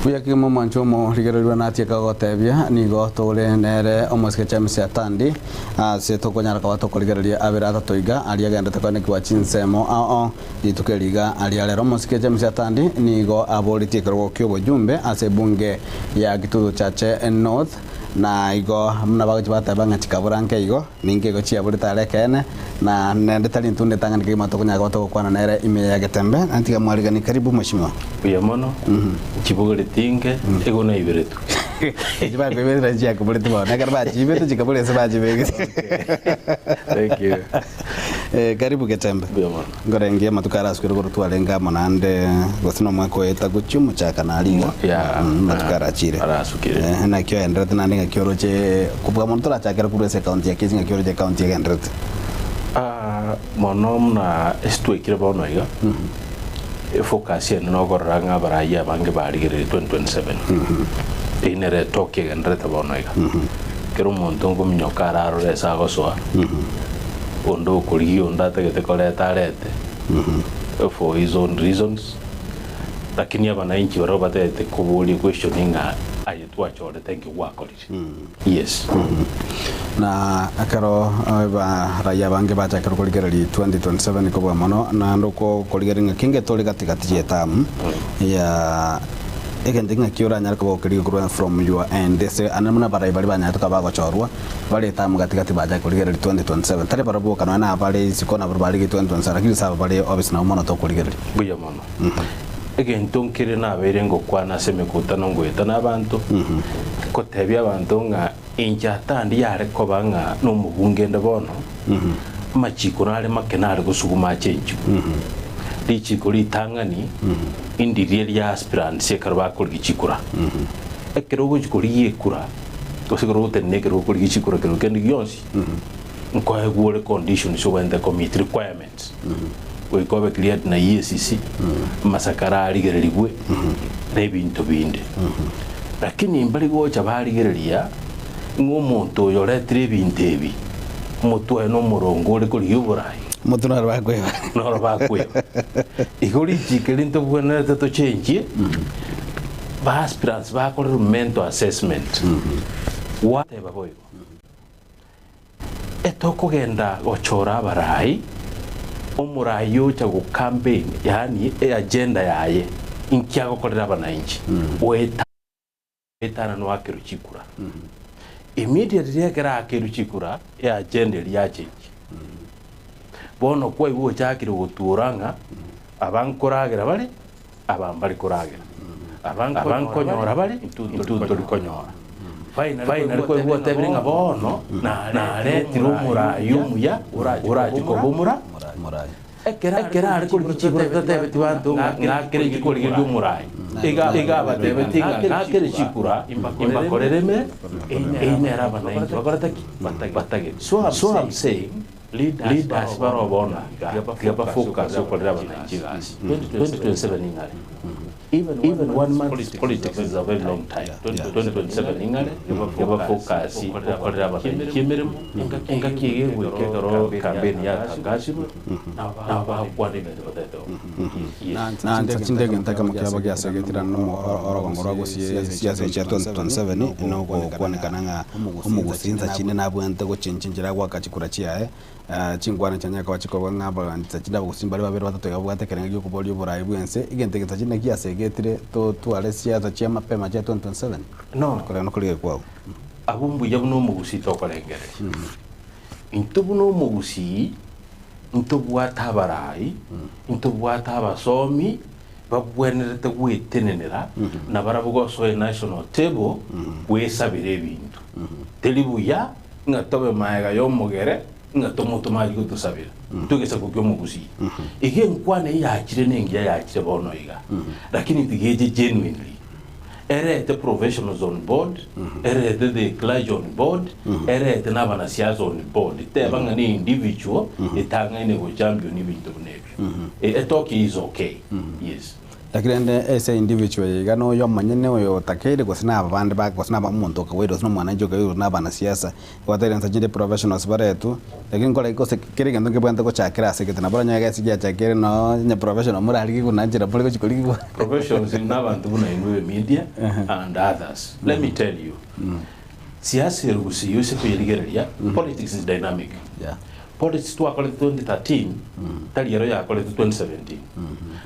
Buya kegima omwancho omorigererwa natieka gogotebia, nigo tore nere omosike James Atandi, ase tokonyara koba tokorigereria abere atato iga, aria agenderete koenekigwa chinsemo ao ao rituko eri iga aria rero. Omosike James Atandi nigo aboretie ekerogo ki'obojumbe ase ebunge ya Gitutu Chache North, na igo buna bagochia bateba ng'a chikabura nke igo, Ninki igo chiaborete are ekeene, na naende tari intwe netang'ani kegima tokonyara koba togokwana nere ime ya getembe, na tiga mwariganie. Karibu mweshimiwa. Buya mono, nchibogoretie inke, igo naiberetwe. Echi bakoiberera nchiakoboreti bono, ekero bachiibete chikabora ase bachibegete. Thank you. Eh, karibu getembe. Mbuya mono. Nkorengia amatuko arasukire igoro twarenge amo naende gose nomwaka oeta gochia omochaka nare iga. Yeah. Mm, amatuko arachire. Arasukire. Eh, naki oenderete naende ng'aki oroche kobua mono torachakere korwa ase ekaunti ya Kisii ng'aki oroche ekaunti egenderete. Ah, mono buna ase twaikire bono iga, efocus ene nokorora ng'a abarai abange barigereire 2027. Eyio nere etoki egenderete bono iga. Kera omonto nkominyoka ararore ase agosoa, onde okorigia onde atagete koreta arete, for his own reasons, lakini abananchi barabwo batagete koboria equestion ng'a aye twachorete nki gwakorire? Yes. Na ekero abarai abange bachakire korigereria 2027 kobua mono, naende okorigereria ng'a kenge tore gati gati y'etamu ya egento ng'aki oranyare koba okerigia korwa from your end ase ande buna abarai baria banyarete koba bagochorwa bare etamu gati gati bachake korigereria 2027 tari barabwo boka nonya na abare isiko nabwo barigie 2027 lakini ase aba bare obisi nabo mono tokorigereria. Mbuya mono. Egento nkere nabeire ngokwana ase emekutano ngoeta nabanto, ngotebia abanto ng'a inche atandi yare koba ng'a nomobunge inde bono, amachiko nare make nare gosuguma achenchigwe. Richiko ritang'ani indiria ria aspirants ekero bakorigia chikura. Ekero ogochi korigia ekura, gose ekero ogotenena ekero okorigia chikura kero kende gionsi, nkoegwa ore conditions obwenerete commit requirements. Goika obe cleared na EACC, amasakara arigererigwe, na ebinto binde. Lakini mbari gocha barigereria ng'a omonto oyo oretire ebinto ebi, omotwe oye nomorongo ore korigia oborai. Omotwe noro bakweba. Noro bakweba. Igo richiko eri ntobwenerete tochenchie, ba aspirants bakorerwe mental assessment. Gwateba boigo. Etokogenda gochora abarai, omorai ocha go campaign yaani e agenda yaye inki agokorera abanainchi goeta goetana noakerwe chikura. Immediately ekero aakerwe chikura e agenda eria yachengia. Bono kwaigwa ochakire gotuora ng'a aba nkoragera bare aba mbare koragera, aba nkonyora bare, intwe ntori konyora. Finally kwaigwa otebire ng'a bono naretire omorai omuya orache koba omora ekero are korigia chikura tatebetie banto ng'a ng'akere chikorigereria omorai, iga abatebetie ng'a ng'akere chikura imbakorere ime, eyio nere abanainchi bakorete ki? Batagete. So I'm saying, Leaders baroo bono iga tiga ba focus okorera abananchi egasi 2027 ing'are even one month politics is a very long time 2027 ing'are tiga ba focus okorera abananchi emeremo engaki eye egoika ekero campaign yatangasirwe nabo bagokwana ebinto batagete gokora. Naende chinde egento ekemo kiabo giasegetirana nomo orogongo rwa gusii siasa chia 2027 nogokwanekana ng'a omogusii insa chinde nabwenerete gochenchia enchera agoaka chikura chiaye. Chinkwana chianyare koba chikorwa ng'a abagancha chinde abagusii mbare babere batato iga babwate ekerengo giokoboria oborai bw'ense. Egento eke insa chinde giasegetire totware siasa chia mapema chia 2027 No. Koreng'ana nokorigia kwao. Abwo mbuya buna omogusii tokorengereria. Intwe buna omogusii ntobwate abarai, ntobwate abasomi babwenerete gwetenenera na barabwo gosoa enational table gwesabera ebinto. Teri buya ng'a tobe maega y'omogere ng'a tomotome aye gotosabera. Intwe egesaku ki'omogusii. Iga enkwana eyio yachire nengiya yachire bono iga, lakini tiga eche genuinely. Erete professionals on board, erete the clergy on board, erete na abanasiasa on board. Teba ng'a ne individual etang'aine gochampion ebinto buna ebio. Etoki is okay. Yes. Lakini rende ase individual eye iga noyo omonyene oyo otakeire gose na abande ba gose na omonto okawaida gose na omwananchi okawaida gose na abanasiasa, gwateire nsa chinde professionals baretwe, lakini nkore gose kera egento nkebwenerete gochakera ase egete nabo oranyore egesi giachakire noo onye professional morarigie buna nchera more gochi korigigwa. Professionals na abanto buna inwe be media and others. Let me tell you, siasa ere gusii ose koyerigereria, politics is dynamic. Yeah. Politics twakorete 2013 tari ero yakorete 2017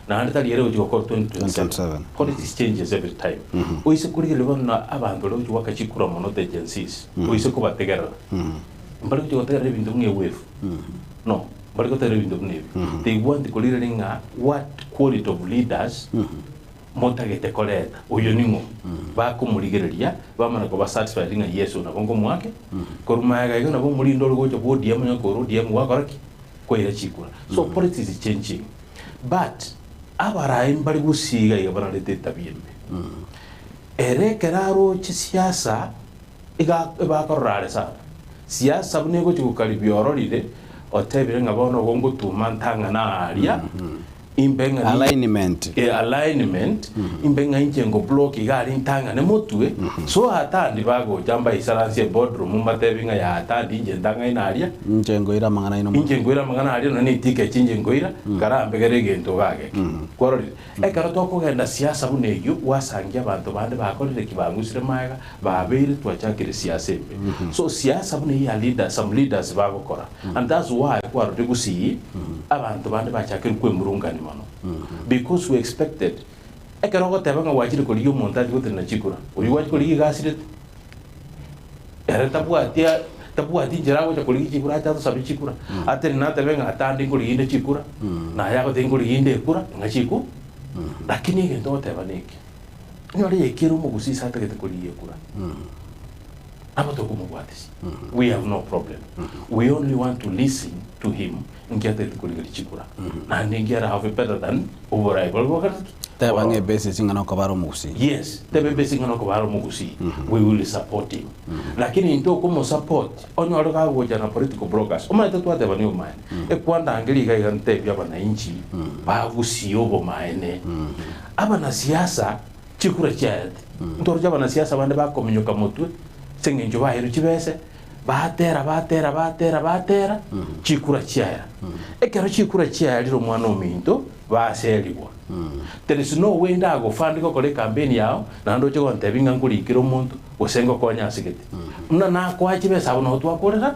naende tari ere egochi gokora 2027. 2027. Politics changes every time. Oise korigereria bono na abanto baria ogochi goaka chikura mono the Gen Zs, oise kobategerera, mbari gochi gotegerera ebinto buna ewefu, no, mbari gotegerera ebinto buna ebio. They want korigereria ng'a what quality of leaders motagete koreta, oyo ning'o? Bakomorigereria, bamana koba satisfied ng'a yes oyo nabo nkomoake, korwa magega iga nabo omorinde ore gocha bwa ODM onye kore ODM gwakora ki? Kwaira chikura. So politics is changing. But abarai mbare gosiga iga bararete etabia embe. Ere ekero aroche siasa iga ebakorora are sana. Siasa buna egochi gokaribia ororire, otebire ng'a bono ogo ngotuma ntang'ana aaria, Imbe ng'a ni- Alignment. Eh, alignment imbe ng'a inche ngo block iga aria ntang'ane motwe so atandi bagocha mbaisaransie eboardroom mbatebi ng'a yaa atandi inche ntang'aine aria Inche ngoira amang'ana aino motwe. inche nkoira amang'ana aria nonye ne eticket inche nkoira karambegere egento iga geke kwarorire ekero tokogenda siasa buna eyio gwasangia abanto bande bakorire ki bang'usire magega babeire twachakire siasa embe so siasa buna eyio ya leaders some leaders bagokora And that's why kwarorire gusii abanto bande bachakire kwemurungania mono because we expected ekero ogoteba ng'a gwachire korigia omonto ache gotenena chikura, oyio gwachia korigia iga asirete. Ere tabwati tabwati inchera agocha korigia chikura ache atosabe chikura, atenene atebe ng'a atande nkorigia inde chikura, naye agoteba nkorigia inde ekura ng'a chiku lakini egento ogoteba neke, onyore ekere omogusii ase atagete korigia ekura. Nabo tokomobwatisia. We have no problem. We only want to listen to him nki atagete korigeria chikura. Naende nki ara have better than oborai boria bwakorete ki? Teba ng'a ebasis ng'a nokobara omogusii. Yes, teba ebase ng'a nokobara omogusii. We will support him. Lakini intwe okomosupport onyore kagocha na political brokers. Omanyete twateba nigo obomaene. Ekwandangeria iga iga ntebie abananchi bagusie obomaene. Abanasiasa Chikura chiaete. Ntoroche abanasiasa bande bakominyoka motwe ase engencho baeirwe chibese, batera batera batera batera, chikura chiaera. Ekero chikura chiaerire omwana ominto, baserigwa. There is no way ndagofund gokora ecampaign yao, naende oche gontebia ng'a nkorikere omonto, gose ngokonye ase gete. Buna nakoa chibesa abwo nabo twakorera,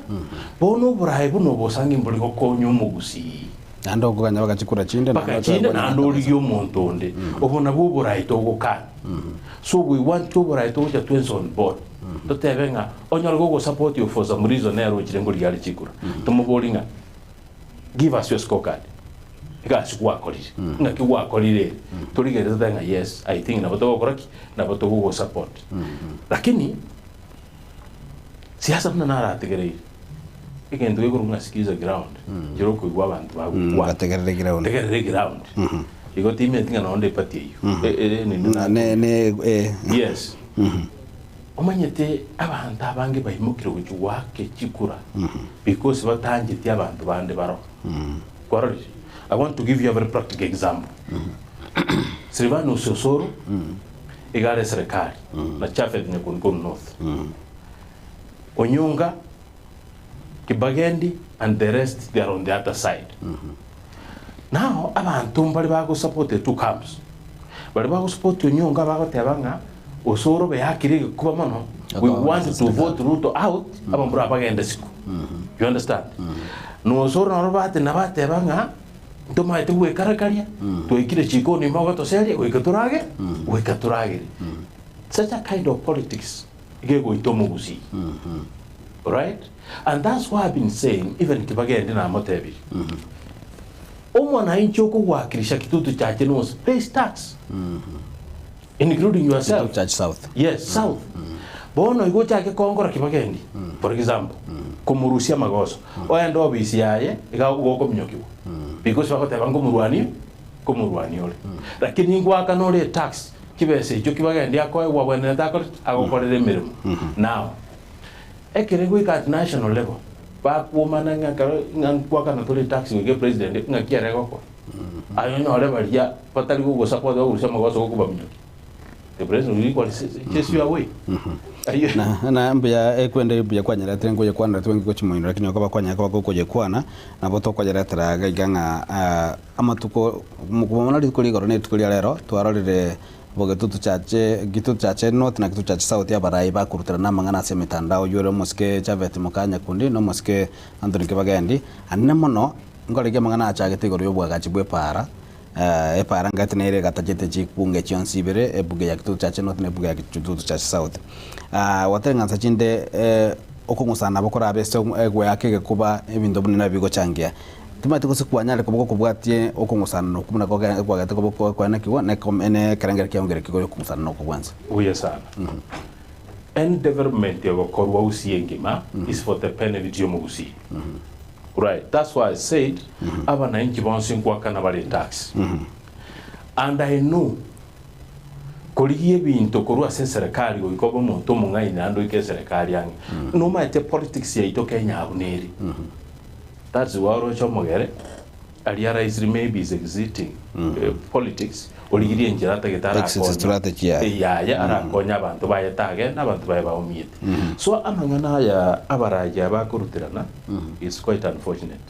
bono oboraai buna obo osange mbori gokonya omogusii. Naende okoganya baka chikura chinde, naende Mpaka chinde otoe naende origie omonto onde. Obo nabwo oboraai togokana. So we want oboraai togocha twensi on board. Totebe ng'a onyore gogosupport you for some reason nere ochire nkorigia are chikura. Tomoborie ng'a give us your score card. Egasi gwakorire. Ng'aki gwakorire ere. Torigererie totebe ng'a yes I think nabo togokora ki? Nabo togogosupport. Lakini siasa buna narategereire. Egento gekorokwa ng'a sikiza ground, nchera okoigwa abanto bagokwana. Bategerere ground. Tegerere ground. Igo timeti ng'a nonde eparty eyio. E- ere nini Na ne ne eh. Yes. Omanyete abanto abange baimokire gochia goaka chikura because batancheti abanto bande baro. Kwarorire? I want to give you a very practical example. Silvanus Osoro iga are eserekari na Japhet Nyakundi korwa North. Onyonga, Kibagendi and the rest they are on the other side. Now abanto mbare bagosupport the two camps. Baria bagosupport Onyonga bagoteba ng'a Osoro beyakire egekuba mono, we want to vote Ruto out, abamura aba bagende isiko. You understand? Na Osoro naro batena bateba ng'a ntomaete gwekarakaria, twaikire chikoni ime ogotoseria goika torage, goika toragere. Such a kind of politics gegoita omogusii. Alright? And that's why I've been saying, even Kibagendi namotebirie, omwananchi okogwakirisha Kitutu Church North pays tax, including yourself. Kitutu Church South. Yes, South. Bono igo ochake kongora Kibagendi, for example, komorusia amagoso, oende ofisi yaye, iga gokominyokigwa. Because bagoteba nkomorwania, nkomorwania ore. Lakini ngoakana ore etax, Chibesa echio kibagendia akoegwa abwenerete akore ki? Agokorera emeremo. Now, ekero egoika at national level, bakwomana ng'a ekero ng'a nkwakana tore etax goika epresident, ng'aki ere egokora? Aye onyore baria batari gogosupport bakorusia amagoso gokobaminyokia. The president will equally chase you away. Ayio. Na na mbuya ekwende mbuya kwanyeretire nkoyekwanera twenki gochia moino lakini okoba kwanyara koba gokoyekwana nabo tokoyeretera iga iga ng'a ah, amatuko mono rituko rigoro na rituko ria rero twarorire Bogetutu Church, Gitutu Church North na Gitutu Church South abarai bakoruterana amang'ana ase emetandao oyio ore omosike Japhet Mukanya Kundi na omosike Anthony Kibagendi. Anene mono nkoregia amang'ana achagete igoro y'obwagachi bw'epaara epaara ngati nere egatachete chibunge chionsi ibere ebunge ya Gitutu Church North na ebunge ya Gitutu Church South. Gwatere ng'a nsa chinde okong'usana nabo korabe ase egoeaka egekuba ebinto buna nabio bigochangia. Timanyeti gose kwanyare koba gokobwatia okong'usana okwo buna koge kwagete koba ko koenekigwa na ekome na ekerengero kiao nkere kigo okong'usana na okwo gwensi. Buya sana. Any development egokorwa Gusii engima is for the benefit ya omogusii. Right, that's why I said abananchi bonsi nkoakana bare etax. And I know korigia ebinto korwa ase eserekari goika obe omonto omong'aini naende oike eserekari ang'e. Nomaete politics yaito Kenya abwo nere. That's why oroche omogere aria raised maybe is exiting politics origirie enchera atagete Exit arakonye strategy yaye. yaye arakonye abanto baye tagenda abanto baye baumiete. So amang'ana aya abarayi bakoruterana is quite unfortunate.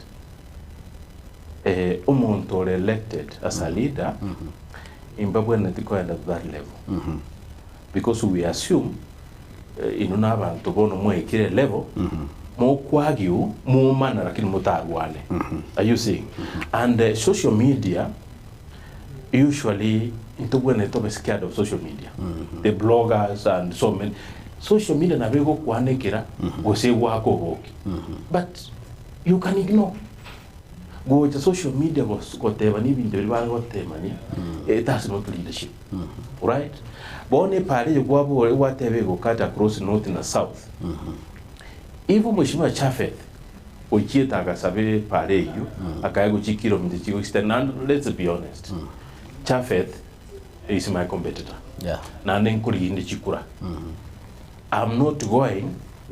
Omonto ore elected as a leader imbabwenereti koenda to that level because we assume Inwe nabanto bono mwaikire elevel, mokwagiu, mwomana lakini motarwane. Are you seeing? And social media, usually ntobwenerete tobe scared of social media. The bloggers and so many. Social media nabo egokwanekera gose egwaka oboke. But you can ignore. Gocha social media gos gotebania ebinto biria bare gotemania, that's not leadership. Right? Bono epara eye kwabora gwateba egokata across north na south. If omweshimiwa Japheth ochiete agasaba epara eyio akaegwa chikilomita chigo extend and let's be honest Japheth is my competitor Yeah. naende nkoriginde chikura I'm not going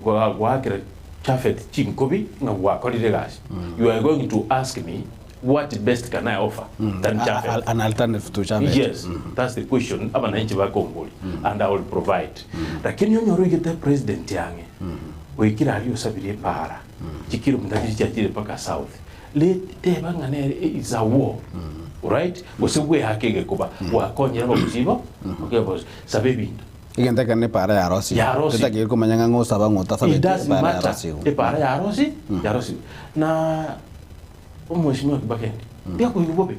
goakera Japheth chinkobi ng'a gwakorire egasi you are going to ask me What best can I offer than Japheth? An alternative to Japheth. Yes, that's the question abananchi bakombori and I will provide. Lakini onye oroigete president ang'e oikire aria osabire epaara chikilomita chiria chiachire mpaka south le teba ng'a nere is a war right gose bweake egekoba gwakonyire abagusii bo okay, boss saba ebinto Egento ekero nepaara yarosigwe. Yarosigwe. Totakeire komanya ng'a ng'osaba ng'a It otasabeti doesn't epaara matter yarosigwe. epaara yarosi yarosigwe na Omweshimiwa Kibagendi, tiakoigwa bobe,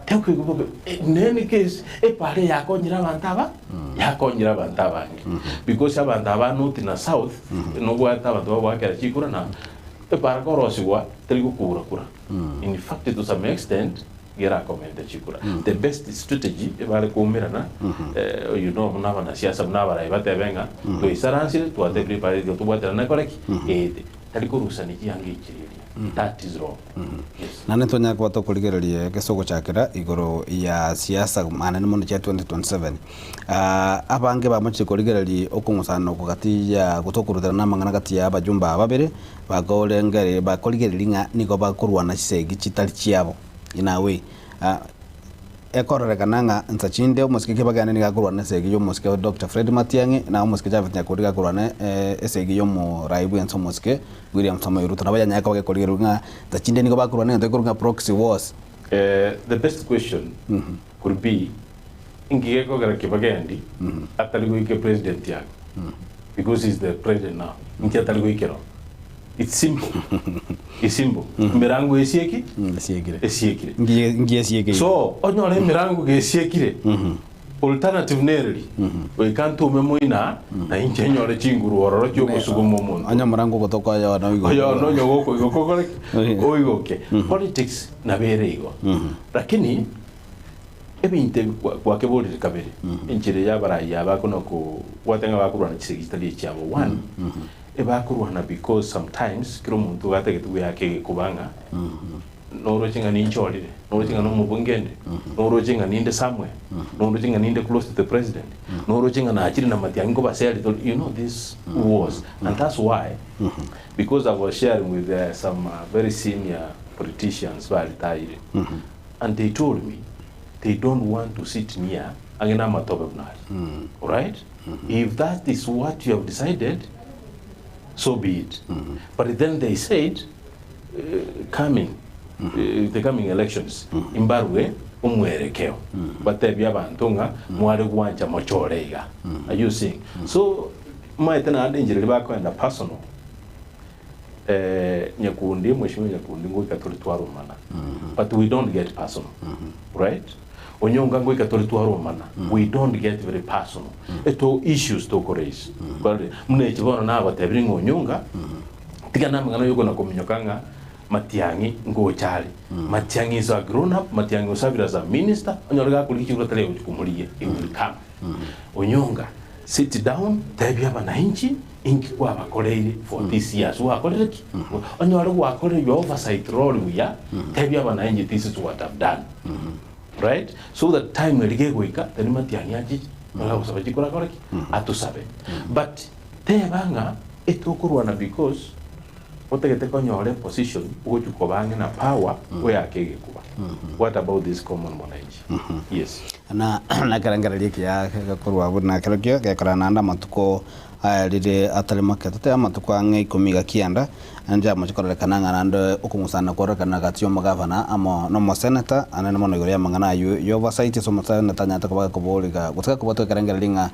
tiakoigwa bobe. In any case, epara eye yakonyire abanto aba, yakonyire abanto abange. Because abanto aba north na south, nobwate abanto bagoakera chikura na epara korosigwa teri gokura kura. In fact to some extent, gerakomente chikura. The best strategy ebare koumerana, you know buna abanasiasa buna abarai batebe ng'a twaisaransire, twatebire epara eye tobwaterane kore ki? Eete. Tari korusania chianga echireria. That is wrong. Yes. Naende ntonyare koba tokorigereria ase ogochakera igoro ya siasa anene mono chia 2027. Abange bamochire korigereria okong'usana oko gati ya gose okoruterana amang'ana gati ya abajumbe aba babere bakorengere bakorigereria ng'a nigo bakorwana chisegi chitari chiabo in a way. Ekororekana ng'a insa chinde omosike Kibageni nigo akorwana esegi y'omosike o Doctor Fred Matiang'i na omosike Japhet Nyakuri nigo akorwana esegi y'omorai bw'ense omosike William Samoei Ruto. Nabo yanyare koba gekorigererwa ng'a insa chinde nigo bakorwana egento gekorwa ng'a proxy wars. The best question could be inki gekogera Kibagendi atari goika epresident yake because he's the president now inki atari goikera oo? It's simple it's simple emerango esieki Esiekire. esiekire Ngiye ngiye esiekire. So onyore emerango gesiekire alternative nereri goika ntume moina na inche nyore chinguru ororo chiogosuguma omonto Onye omorango ogotoka oyono oigoke. oyono onye gokoigoka okore ki? Oye. Oigoke. Politics nabo ere igo. Lakini ebinto ebi kwa- gwakeborire kabere enchera ya abarai aba kono kobwate ng'a bakorwana chisegi chitari echiabo one Ebakorwana because sometimes kera omonto iga atagete goeaka egekuba ng'a noroche ng'a ninchorire, noroche ng'a nomobunge inde, noroche ng'a ninde somewhere, noroche ng'a ninde close to the president, noroche ng'a nachire na matiang'i nkobaseri tore, you know these wars and that's why because I was sharing with some very senior politicians baritayire. And they told me they don't want to sit near ang'e na amatobe buna aria. Alright? If that is what you have decided, so be it. But then they said, coming, the coming elections, imbarue omwerekeo, batebie abanto ng'a mware gwancha mochore iga. Are you seeing? So, maete naende enchera eria bakoenda personal, eh, Nyakundi, Mheshimiwa Nyakundi ngoika tore twaromana, but we don't get personal, right? Onyonga ngoika tore twaromana, we don't get very personal. Eto issues tokoraise. Kwarorire? Buna echi bono nagotebirie ng'a Onyonga, tiga namang'ana yokona kominyoka ng'a Matiang'i ngocha are. Matiang'i is a grown up, Matiang'i osabire as a minister, onyore gakorigia chikura tari gochia komorigia, he will come. Onyonga, sit down, tebia abananchi inki kwabakoreire for these years, gwakorire ki? Onyore gwakorire your oversight role buya, tebia abananchi this is what I've done. Right? So that time eri gegoika, tari Matiang'i achiche, onyore gosaba chikura akore ki? Atosabe. But teba ng'a etokorwana because otagete konyora eposition ogochia koba ang'e na power oyake egekuba. What about this common mwananchi? Yes. Na nekerengererio ekiya gekorwa buna kerokio gekora naende amatuko aya rire atari make totebe amatuko ang'e ikomi iga kianda, naende amochie kororekana ng'a naende okong'usana kororekana gati y'omogavana amo nomoseneta anene mono igoro y'amang'ana aywo y'oversight ase omoseneta anyarete koba gakoborigwa gose gakobwatwa ekerengererio ng'a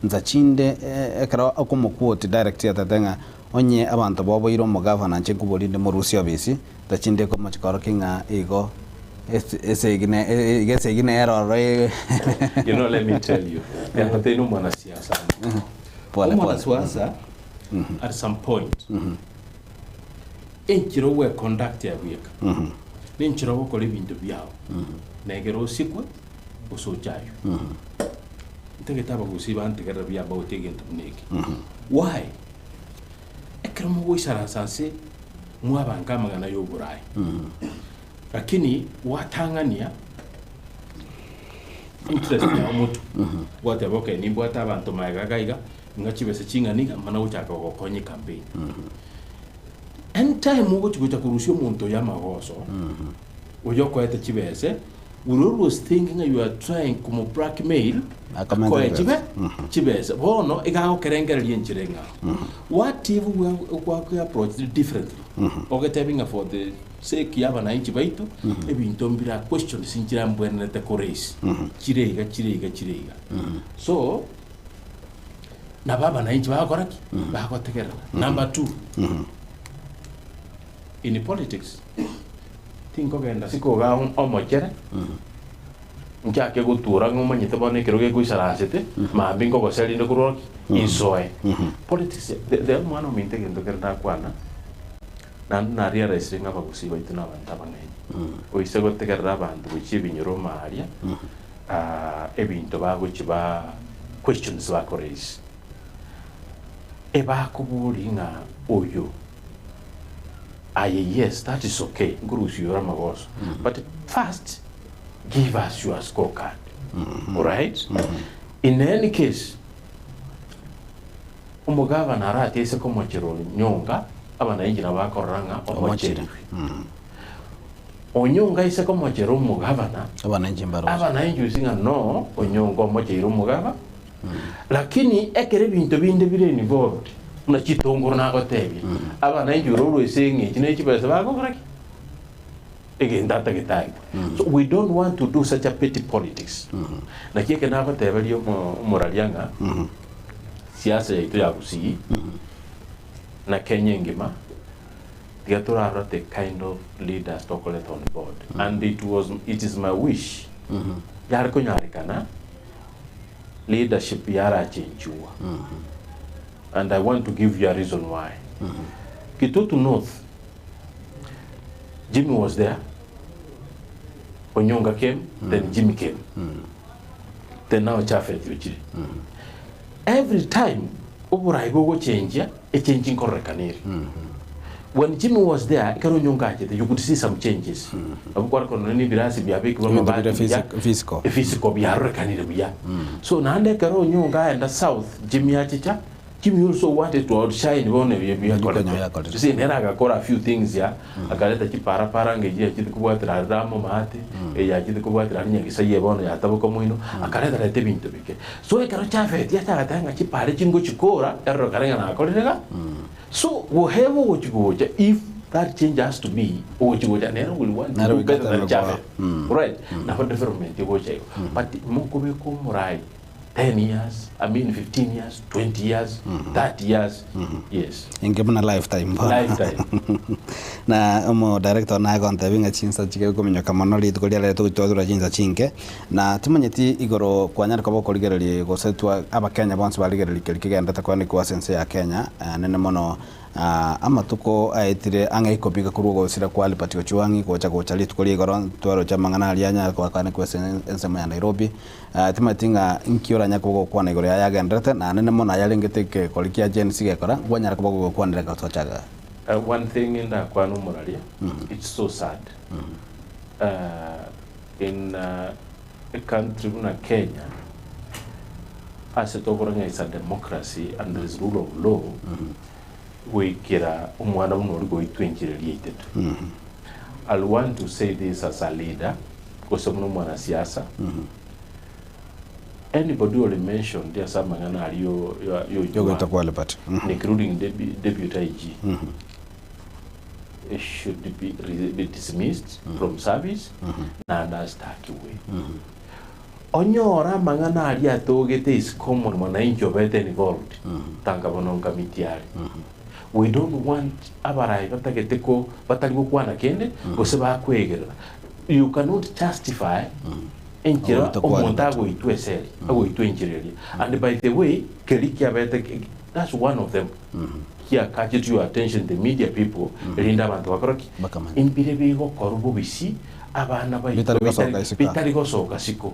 nsa chinde ekero okomoquote direct atete ng'a Onye abanto boboire omogavana inche nkoborie inde morusie obisi, tachinde komochia korokia ng'a igo esegi iga esegi nere ororo You know, let me tell you, yangotebi na omwanasiasa amo. Pole pole. Omwanasiasa at some point, enchera ogweconduct ya bweka, na enchera ogokora ebinto biao, na ekero osikwe, gose ochaywe. Ntagete abagusii bantegerere buya about egento buna eke. Why? Ekero mogoisaransa ase mwabanka amang'ana y'oboraai, lakini gwatang'ania interest yao motwe, gwateba okay nimbwate abanto magega iga iga, ng'a chibesa ching'ana iga, mana gochaka gokonya ecampaign. Anytime ogochi gocha korusia omonto oyo amagoso, oyo okoete chibese, will always think ng'a you are trying komo blackmail Akomente akoe chibesa. chibe chibesa. Bono iga agokerengereria enchera eng'ao. What if gwa approach differently? Ogetebi ng'a for the sake ya abananchi baito, ebinto mbira questions nchira mbwenerete ko raise. Chire iga chire iga chire iga. So, nabo abananchi bagokora ki? Bagotegerera. Number two, in politics, tinkogenda sikoga omochere, nchake gotura ng'a omanyete bono ekero gekoisaransete, mambia nkogosea rinde korwa ki? Insoe. Politics, the the omwana ominto egento kere nakwana, naende na realisire ng'a abagusii baito na abanto abang'aini. Oise gotegerera abanto gochia ebinyoro ime aria, ebinto bagochia ba questions bakoraise, ebakoboria ng'a oyo aye yes that is okay nkorusia ore amagoso but first give us your score card alright in any case omogavana aratiese komochera onyonga abanainchi nabo bakorora ng'a Omochire. omocherirwe Onyonga ise komochera omogabana, Abananchi mbaroche. abananchi ase ng'a no onyonga omocheire omogaba, lakini ekero ebinto binde bire involved, buna chitongoro nagotebia, abananchi ore orwe ase eng'encho ne chibesa bagokora ki? Egento atagete aigwe. So we don't want to do such a petty politics. Naki eke nagoteberia omo omoraria ng'a siasa yaito ya Gusii na Kenya engima, Tiga torarora the kind of leaders tokoreta on board and it was it is my wish yare konyarekana leadership yarachenchiwa and I want to give you a reason why. Kitutu North Jimmy was there Onyonga came then Jimmy came then now Chafet ochire every time oborai bogochenchia echange nkorerekana ere. When Jimmy was there, ekero onyonka achete, you could see some changes. Abwo kware korora nebirasi biabekirwe Ebinto amabati bire buya, physical. physical biarorekanire buya. So naende ekero onyonka aenda south, Jimmy achicha, Jimmy also wanted to outshine bono ebio Ndio biakorete. Kenya yakorete. You see, nere agakora a few things ya akareta chiparapara ng'a eyio yachete kobwatera are Ramo maate, eye yachete kobwatera are Nyagisai bono yataboka moino, akareta reta ebinto bike. So ekero Japhet yacha agateba ng'a chipara echi ngochikora, erorokane ng'a nakorire iga. So goheba ogochi gocha if that change has to be ogochi gocha nere will want to Nere do better than goika Japhet. Right? Nabo development egocha igo. But mokobeka omorai 10 years, I mean 15 years, 20 years, 30 years, yes. Inke buna lifetime bono. Lifetime. Na omo director one agontebia ng'a chinsa chike kominyoka mono rituko riarero togochi twatura chinsa chinke, na timanyeti igoro kwanyare koba okorigereria gose twa abakenya bonsi barigereria keria kegenderete koanekwa ase ense ya Kenya, nene mono amatuko aetire ang'e ikomi korwa ogosira kwa Albert Ojwang'i gocha gocha rituko ria igoro twaroche amang'ana aria anyare koba akoanekwa ase ensemo ya Nairobi. Timanyeti ng'a inki oranyare koba ogokwana igoro yaye agenderete, na nene mono ayarengete egekori kia Gen Z gekora, nkwanyara koba ogokwanera ekero twachaga. One thing ndakwane omoraria, it's so sad in a country buna Kenya ase tokora ng'a it's a democracy and there is rule of law, goikera omwana buna oria goitwa enchera eria aitetwe. I'll want to say this as a leader, gose buna omwanasiasa, anybody ore mentioned ase amang'ana aria yo- yo- Yogoita yoigwa, kwa Albert. Including deputy IG, should be be dismissed from service naende asitakiwe. Onyore amang'ana aria atogete is common mwananchi obete involved, tanga bono nkamiti are. We don't want abarai batagete ko batari gokwana kende gose bakwegerera. You cannot justify enchera Ogoita kwa omonto Albert. agoitwa eseri, agoitwa enchera eria. And by the way, keria kiabete that's one of them. Kia catch your attention the media people erinde abanto bakore ki? Bakamanya. Embire bigokorwa bobisi abana baito Bitari gosoka bitari isiko. bitari gosoka siko.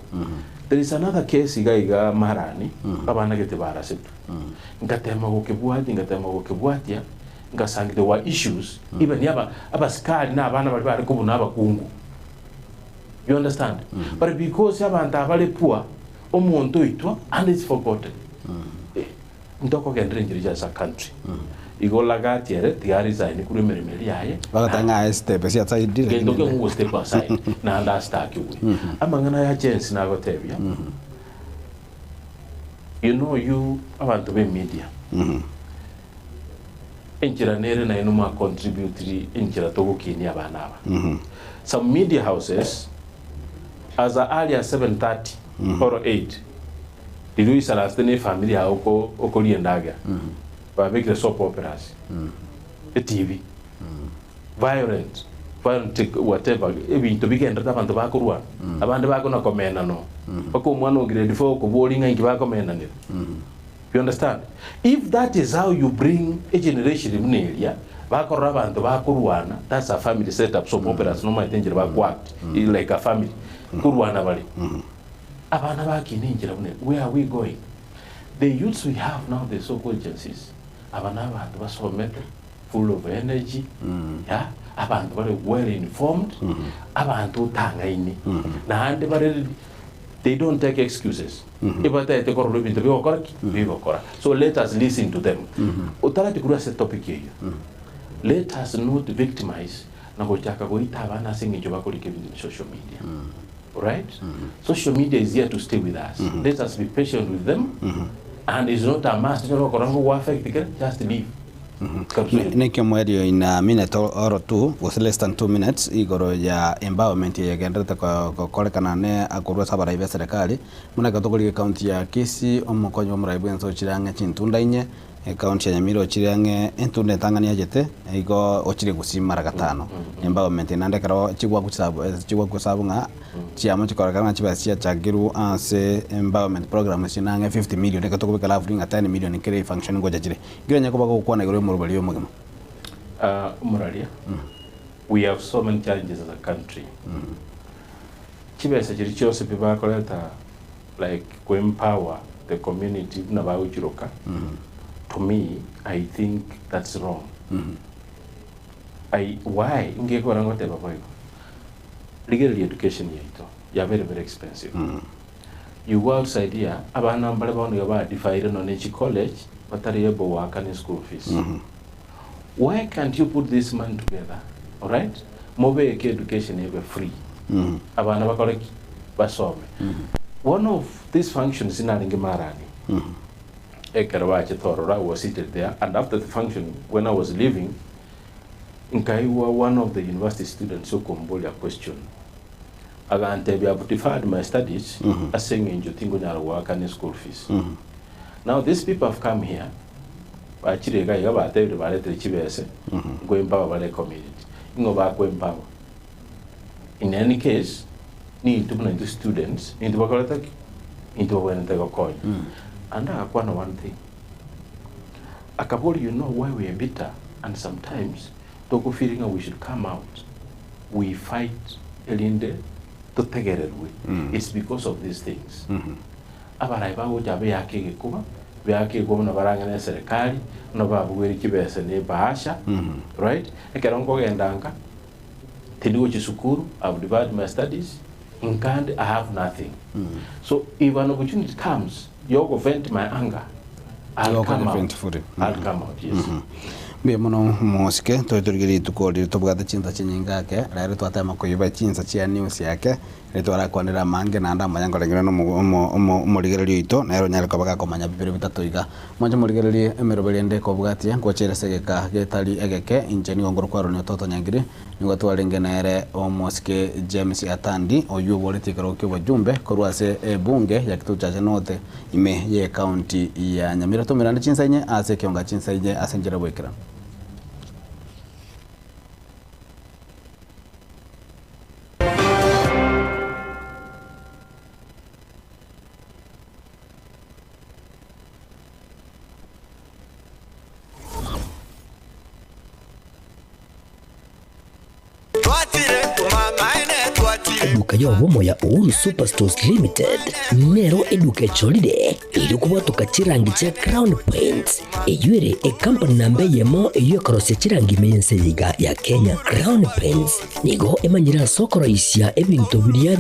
There is another case iga iga Marani, abana gete barasetwe. Ngatema gokebwatia, ngatema gokebwatia, ngasanga there were issues, even aba abasikari na abana baria bare kobuna abakungu. You understand? But because abanto abare poor, omonto oitwa and it's forgotten. Eh, ntokogendera enchera eria as a country. Igo Lagat ere tiga resign korwa emeremo eria yaye. Bagateba ng'a aye step ase aside Gento keng'u go step aside naende asitakiwe. Amang'ana aya Jens nagotebia, you know you abanto be media, enchera nere nainwe mwa contributiri enchera togokinia abana aba. Some media houses as early as 7:30 or 8 riria oisaransete na efamiri yao oko okoria endagera, babekire soap operas, etv, violent, violent whatever, ebinto bigenderete abanto bakorwana, abande bakona komena no, mpaka omwana o grade four okoboria ng'a inki bakomenanera. You understand? If that is how you bring a generation buna eria, bakorora abanto bakorwana, that's a family set up, soap operas nomanyete enchera bakoact, like a family, korwana bare. Abana bakina enchera buna eria, where are we going? The youths we have now, the so called Gen Zs, aba na abanto basomete, full of energy, yeah, abanto bare well informed, abanto otang'aini, naende bare they don't take excuses. Ebatagete korora ebinto bigokora ki? Bigokora. So let us listen to them. Otarati korwa ase topic eyio, let us not victimize na gochaka goita abana ase eng'encho bakorika ebinto na social media. Right? Social media is here to stay with us. Let us be patient with them. And it's not a must. Nyora okora ngo affect kere, just leave. Kabisa. Neke omoerio in a minute or two gose less than 2 minutes igoro ya empowerment egenderete gokorekana ne akorwa ase abarai ba eserekari buna ekero tokorigia ekaunti ya Kisii omokonyi bwa omorai bwa ense ochire ang'e chintunda inye ekaunti ya Nyamira ochire ang'e entunda entang'ani achete igo ochire gusii mara gatano empowerment naende ekero chigwaku chisabu chigwaku esabu ng'a chiamo chikorekana ng'a chibesa chiachangirwe ase empowerment program echio nang'e 50 million ekero tokobeka roughly ng'a 10 million kere efunction ngocha chire nkere onye koba gokwana igoro ya omoroberi omogima. Omuraria, we have so many challenges as a country. Chibesa chiri chionsi pi bakoreta like ku empower the community buna bagochiroka, to me I think that's wrong. I, why ngekora ngoteba boigo? Rigereria education yaito ya very very expensive. You go outside here, abana mbare bono iga badefaire nonye chi college. Batari able goakana eschool fees. Why can't you put this money together, alright, mobeke education ebe free, abana bakore ki? Basome. One of these functions narenge Marani, ekero bachete ororo I was seated there and after the function when I was leaving, nkaigwa one of the university students okomboria question, agantebia I've deferred my studies ase eng'encho tingonyara goakana eschool fees. Now these people have come here, bachire iga iga batebire baretire chibese, nko empower bare community. Ing'o bako empower? In any case, nintwe buna intwe students, nintwe bakorete ki? Intwe babwenerete gokonya. And agakwana one thing, akaboria you know why we are bitter and sometimes toko feel ng'a we should come out, we fight erinde totegererwe, it's because of these things. Abarai bagocha beake egekuba, beake egekuba buna barang'e ne eserekari, buna babugeire chibesa ne ebahasha, right? Ekero nkogenda nka, tindi gochia sukuru, I've deferred my studies, nka ande I have nothing. So if an opportunity comes, yogo vent my anger, I'll come out. Vent fully. I'll come out, yes. Mbuya mono mosike toitorigerie rituko riri tobwate chinsa chinyinge ake rero twatema koiba chinsa chia news yake riria twarakwanera amange naende amanya nkoreng'ana na omo omo omo omorigereria oito nere onyare koba gakomanya bibere bitato iga. Mwanche morigererie emeroberi ende ekobwatia ngocha ase egeka getari egeke inche nigo ngorokwarwa Ototo Nyangiri nigo twarenge nere omosike James Atandi oywo oboretie ekerogo kia obojumbe korwa ase ebunge ya Kitutu Chache North ime ye ekaunti ya Nyamira tomerane chinsa inye ase ekionga chinsa inye ase enchera bwekeranu. Eduka y'obomo ya Uhuru Superstores Limited nero eduka echolire eri okobwatoka chirangi chia Crown Paints eywo ere ecompany namba eyemo eywo ekorosia chirangi ime y'ense eye iga ya Kenya. Crown Paints nigo emanyire ase okoroisia ebinto biria.